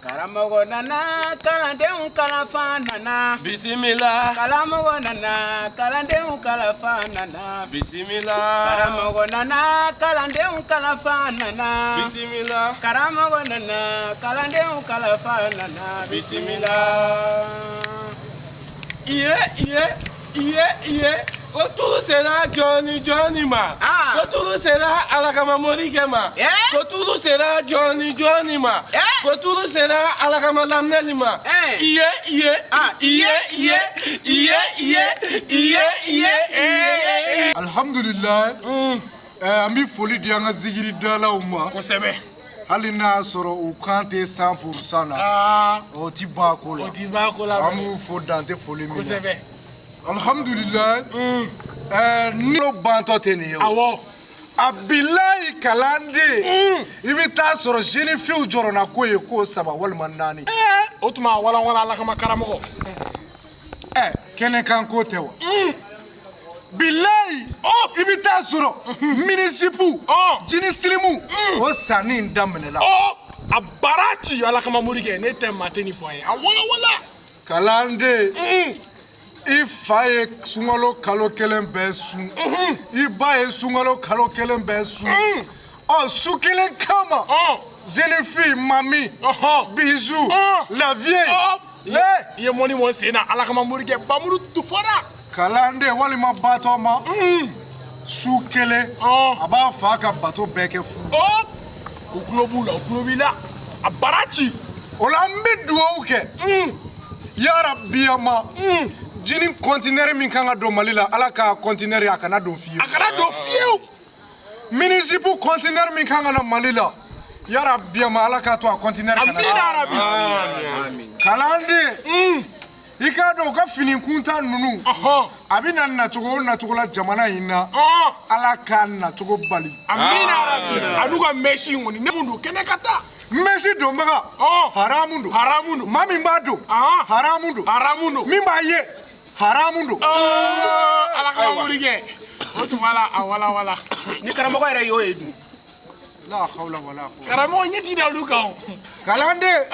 Karamɔgɔ nana kalandenw kalanfa nana. Bisimila. Karamɔgɔ nana kalandenw kalanfa nana. Bisimila. Karamɔgɔ nana kalandenw kalanfa nana. Bisimila. Karamɔgɔ nana kalandenw kalanfa nana. Bisimila. Iye iye iye iye ko turu sera jɔni jɔni ma. Ah. Ko turu sera alakama morikɛ ma. Eh? Ko turu sera jɔni jɔni ma. Eh? Ko turu sera alakama laminɛli ma. Eh. Iye iye. Ah. Iye iye iye iye iye iye iye. Alhamdulilayi, an bɛ foli di an ka zikiridalaw ma. Kosɛbɛ. Hali n'a y'a sɔrɔ u kan tɛ 100% na, Aa. o ti ban ko la. O ti ban ko la. An b'u fo dan tɛ foli min na. Kosɛbɛ. Alhamdulilayi, ni bantɔ tɛ nin ye o. Awɔ. A bilayi, kalanden, i bɛ taa sɔrɔ jeune fille jɔrɔna ko ye ko saba walima naani. O tuma a walanwalan, Ala kama, karamɔgɔ. Kɛnɛkan ko tɛ wa? Bilayi, i bɛ taa sɔrɔ mini-jupe, jean slim, o sanni daminɛla. Ɔ, a bara ci, Ala kama morikɛ, ne tɛ maa tɛ nin fɔ an ye, a walanwalan. Kalanden, i fa ye sunkalo kalo kelen bɛɛ sun, i ba ye sunkalo kalo kelen bɛɛ sun, ɔ su kelen kama, jeune fille, mami, bijou, la vieille. I ye mɔni mɔn sen na, Ala kama morikɛ, bamuru tufara. Kalanden walima batɔ ma, su kelen, a b'a fa ka bato bɛɛ kɛ fu. Ɔ, u tulo b'u la, u tulo b'i la, a bara ci. O la, an bɛ dugawu kɛ, yarabi, ama jini conteneur min kan ka don Mali la, Ala ka conteneur a kana don fiyewu. A kana don fiyewu. Mini-jupe conteneur min kan ka na Mali la, yarabi, ama Ala k'a to a conteneur kana. Amina rabi. Kalanden, i k'a dɔn u ka fini kuntan ninnu, a bɛ na nacogo o nacogo la jamana in na, Ala k'a nacogo bali. Amina rabi. A n'u ka mèche in kɔni, ne mun don kɛnɛ ka taa. Mèche donbaga, haramu don. Haramu don. Maa min b'a don, haramu don. Haramu don. Min b'a ye, haramu don. Ala ka morikɛ, o tuma la a walanwalan. Ni karamɔgɔ yɛrɛ y'o ye dun? La hawla wala quwwata. Karamɔgɔ ɲɛ ti da olu kan o. Kalanden,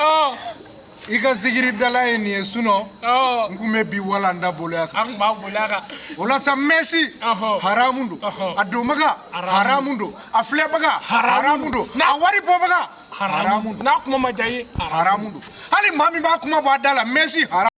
i ka zikiridala ye nin ye, sinon n kun bɛ bi walanda bolo kan. An kun b'a boli a kan. O la sa, mèche, haramu don, a donbaga, haramu don, a filɛbaga, haramu don, a wari bɔbaga, haramu don. N'a kuma ma diya i ye, haramu don. Hali maa min b'a kuma bɔ a da la, mèche haramu.